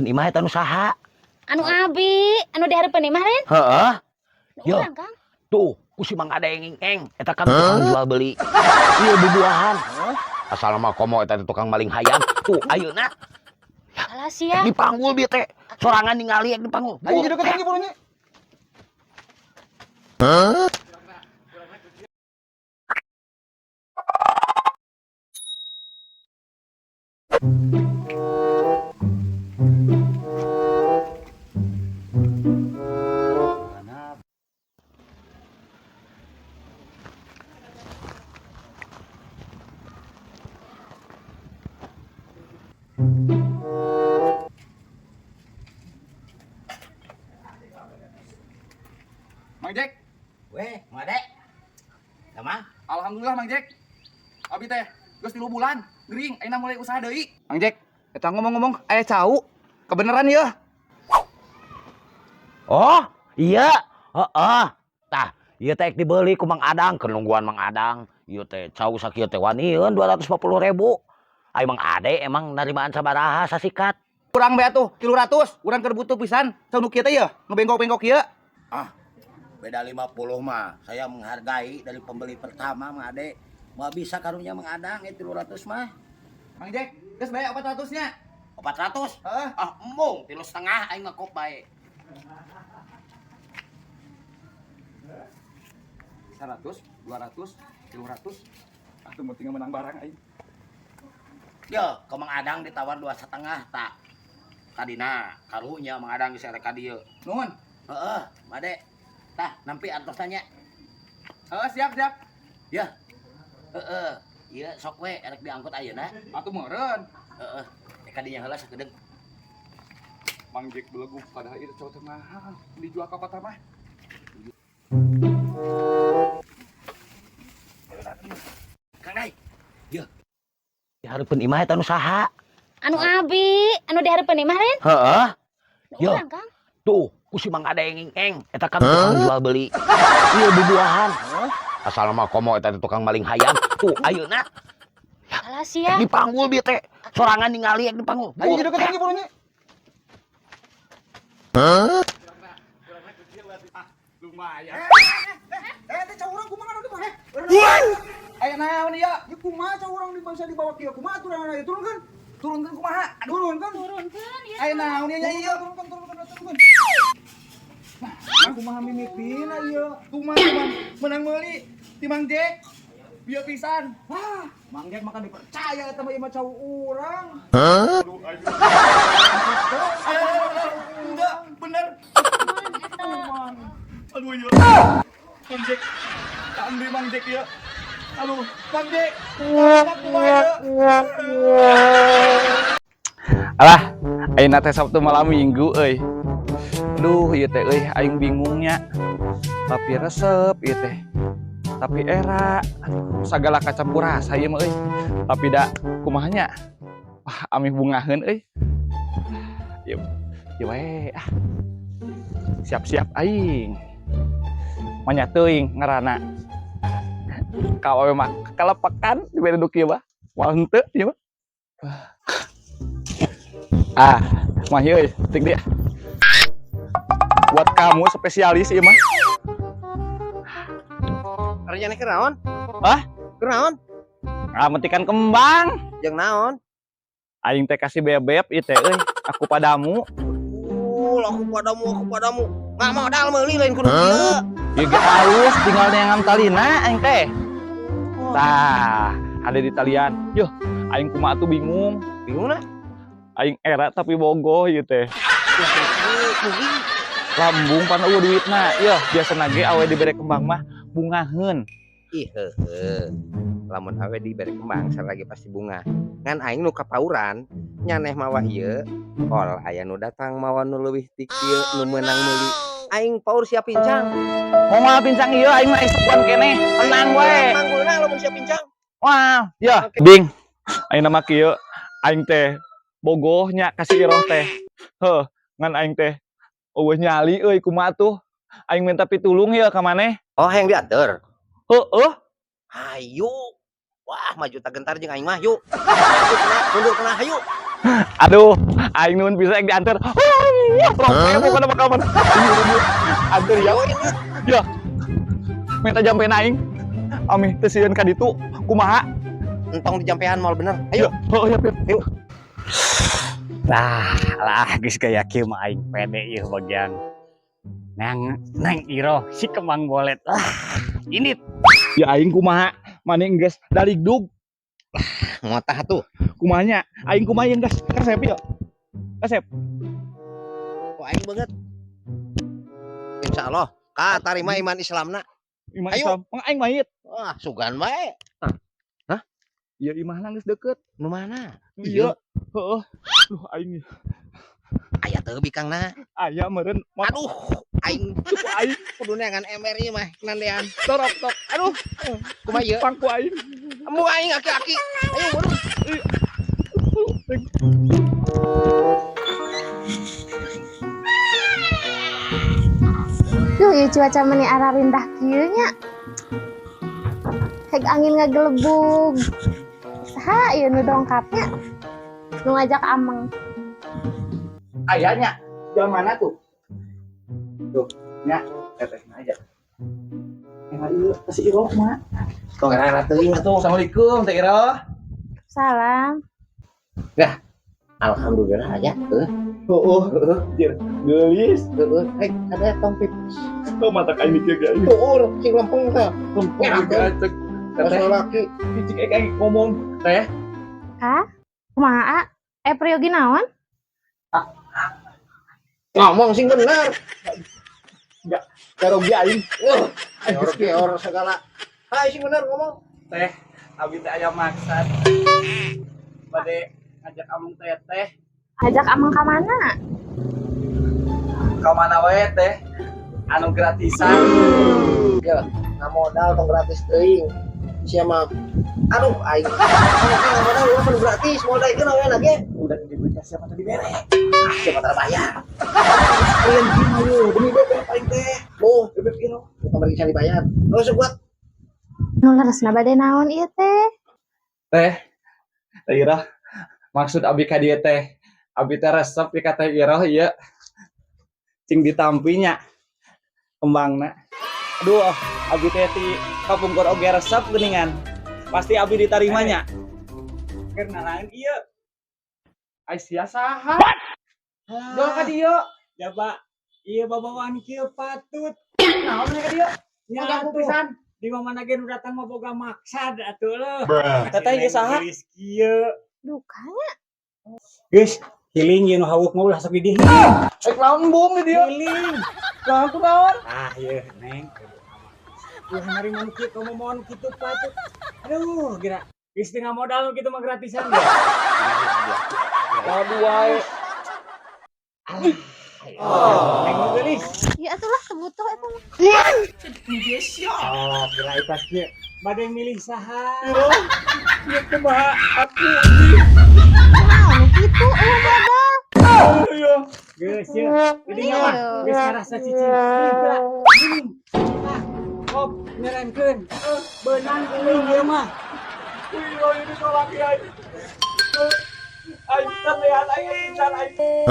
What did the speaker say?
Dihareupeun imah eta nu saha? Anu abi, anu dihareupeun imah lain? Heeh. Nu Yo. urang, Kang. Tuh, ku si Mang Adeng eng, eta kan tukang jual beli. Ieu bubuahan. Asal mah komo eta teh tukang maling hayam. Tuh, ayeuna Alah sia. dipanggul bieu teh. Sorangan ningali ek dipanggul. Ayo jadi ketemu bulunya. Mang Jack, Weh, Mang Ade. Sama? alhamdulillah Mang Jack. Abi teh geus 3 bulan gering ayeuna mulai usaha deui. Mang Jack, eta ngomong-ngomong aya cau. Kebeneran ya? Oh, iya. Heeh. Tah, ieu teh dibeli ku Mang Adang, keur nungguan Mang Adang. Ieu teh cau sakieu teh wanieun 250.000. Ai Mang Ade emang narimaan sabaraha sasikat? Kurang bae atuh 300, urang keur butuh pisan. Cau nu kieu teh yeuh, nu bengkok-bengkok kieu. Ah, beda 50 mah. Saya menghargai dari pembeli pertama Mang Ade. Mau bisa karunya Mang Adang itu 300 mah. Mang Jack, geus bae 400 nya. 400? Heeh. Ah, embung, 3,5 aing mah kop bae. 100, 200, 300. Atuh mau tinggal menang barang aing. Yo, ke Mang Adang ditawar 2,5 tak. Tadina karunya Mang Adang geus erek ka dieu. Nuhun. Heeh, Mang Ade. Tah, nampi antos tanya. Heeh, siap, siap. Ya. Heeh. Ieu sok we erek diangkut ayeuna. Atuh meureun. Heeh. Rek ka dinya heula sakedeung. Mang Jack beleguk padahal ieu cau teh mahal dijual ka kota mah. Kang Dai. Ye. Dihareupeun imah eta nu saha? Anu abi, anu dihareupeun imah lain? Heeh. Nu Yo. urang, Kang. Tuh, ku si Mang Adeng eng, eta kan tukang jual beli. Ieu bubuahan. Asal mah komo eta teh tukang maling hayam. Tuh, ayeuna Alah sia. dipanggul bieu teh. Sorangan ningali ek dipanggul. Ayo jadi ketemu bulunya. Lumayan. Eh, teh cau urang kumaha anu di mana? Aya naon ieu? Ya kumaha cau urang di bisa dibawa kieu? Kumaha aturan ieu? Turunkeun. Turunkeun kumaha? Aduh, Turunkeun. Turunkeun ya. aya naon ieu nya ieu? Turunkeun, turunkeun, turunkeun. Nah, kumaha mimitina ieu? Kumaha Mang? Menang meuli ti Mang Jack. Bieu pisan. Wah, Mang Jack makan dipercaya eta mah ieu mah cau urang. Aduh, aduh. Enggak, bener. Aduh, iya. Mang Jack. Ambil Mang Jack ya. Aduh, Mang Jack. Alah, ayeuna teh Sabtu malam Minggu euy. Aduh, ieu teh euy aing bingungnya. Tapi resep ieu teh. Tapi era, aduh, sagala kacampur rasa ieu mah euy. Tapi da kumaha nya? Wah, amih bungaheun euy. Ieu ieu we ah. Siap-siap aing. Manya teuing ngaranna. Ka awewe mah kalepakan dibere nu kieu mah. Moal henteu ieu mah. Ah, mah ieu euy, tik dia. Buat kamu spesialis ieu mah. Rencana keur naon? Hah? Keur naon? Ah, metikan kembang. Jeung naon? Aing teh kasih bebek ieu teh euy. Aku padamu. Aku padamu, aku padamu. Nggak modal meuli lain kudu kieu. Ieu ge halus tinggal neangan talina aing teh. Tah, ada di talian. Yuh, aing kumaha tuh bingung. Bingung na? Aing era tapi bogoh ieu teh. Lambung pan eueuh duitna. Yuh, biasana ge awe dibere kembang mah bungaheun. Ih heuheuh. Lamun awe dibere kembang lagi pasti bunga. Ngan aing nu kapauran nyaneh mawa ieu, ol aya nu datang mawa nu leuwih ti kieu nu meunang meuli. Aing paur sia pincang. Moal pincang ieu aing mah isukan keneh. Tenang we. Manggulna lamun sia pincang. Wah, ya, Bing. Aing nama kieu, aing teh bogohnya kasih iroh teh. Heuh, ngan aing teh eueuh nyali euy kumaha tuh. Aing minta pitulung ieu ka maneh. Oh, hayang dianteur. Heueuh, Hayu. Wah, maju tak gentar jeung aing mah, yuk. Maju kena, mundur kena, hayu. Aduh, aing nuhun bisa yang diantar. Wah, bukan apa kabar. Antar ya. Ya. Minta jampean aing. Ami teu sieun ka ditu. Kumaha? Entong di jampean mal bener. Ayo. Oh iya, Pip. Ayo. Lah, lah geus gaya kieu mah aing pede ieu bagian. Nang Neng Iroh si kembang bolet. Lah, ini Ya aing kumaha? Mane geus daligdug. Ngotah tuh. Kumahanya? Aing kumaha yang geus kasep ya? Kasep. Kok aing banget. Insya Allah. Ka tarima iman Islamna. Iman Ayo. Islam. Mang aing mayit. Wah, sugan bae. Iya imahna geus deket. Nu mana? Iya. Heeh. Duh aing Aya teu bikangna. aya meureun. Aduh, aing Ku aing kudu neangan ember ieu mah nandean. torok tok. Aduh, Kumaha ieu? pangku aing. Embung aing aki-aki. Ayo buru. Duh, ieu cuaca meni ararindah kieu nya. Heg angin ngagelebug. Saha ieu nu dongkapnya? Nu ngajak ameng. Ayahnya jam mana tuh? Tuh, nya teteh aja. Yang ieu si Iro mah. Tong era teuing atuh. Assalamualaikum Teh Iro. Salam. Alhamdulillah aya. Heuh, Oh, jir, geulis. heuh. Hei, ada tong pip. Oh, mata kain mikir ge. Tuur sing lempeng teh. Lempeng Ngerakeun. cek. Teteh Laki. cicik aing ngomong teh. Hah? Kumaha? Eh priyogi naon? Ngomong sing bener. Garogi aing. Ayo or segala. Hai sing bener ngomong. Teh, abi teh aya maksad. Bade ngajak ameng teteh. Ngajak ameng ka mana? Ka mana wae teh? Anu gratisan. Ya, ngamodal tong gratis teuing. Sia mah aduh aing. Ngamodal urang mah gratis, modal ieu we lagi. Udah duitnya siapa tadi bere? Ah, siapa tara bayar. Kalian gimana yo? Demi bebek paling teh. Oh, Bebek Iro. bukan bagi dibayar. Terus buat Nu leresna bade naon ieu teh? Teh, Teh Ira, maksud abi ka dieu teh, abi teh resep ka Teh Ira ieu. Cing ditampinya kembangna. Aduh, abi teh ti kapungkur oge resep geuningan. Pasti abi ditarimanya. Keur naraeun ieu. Ai sia saha? Doa ka dieu. Ya Pak, ieu babawaan kieu patut. Naon ka dieu? Nya Ganggu atuh. pisan. Di mana ge nu datang mah boga maksad atuh leuh. Teteh ieu saha? Geulis kieu. Dukanya. Geus, healing ieu nu hawuk mah ulah sok di dieu. Rek naon bung di dieu? Healing. Naon ku naon? Ah, ieu Neng. Ulah narima nu kieu komomohon kitu patut. Aduh, geura. Geus teu modal nu kitu mah gratisan ya. Waduh wae. Neng nu geulis. Ya atuh lah sebutuh eta mah. Oh, kira ipas kieu. Bade milih saha? Ieu kumaha aku? Naon nu kitu eueuh modal. Ayo. Geus ye. Didinya mah geus ngarasa cicing. Geus Gini. Ah, kop nyerenkeun. Beunang geuning ieu mah. Wih, ini tolak ya. Aing teh aing pisan aing.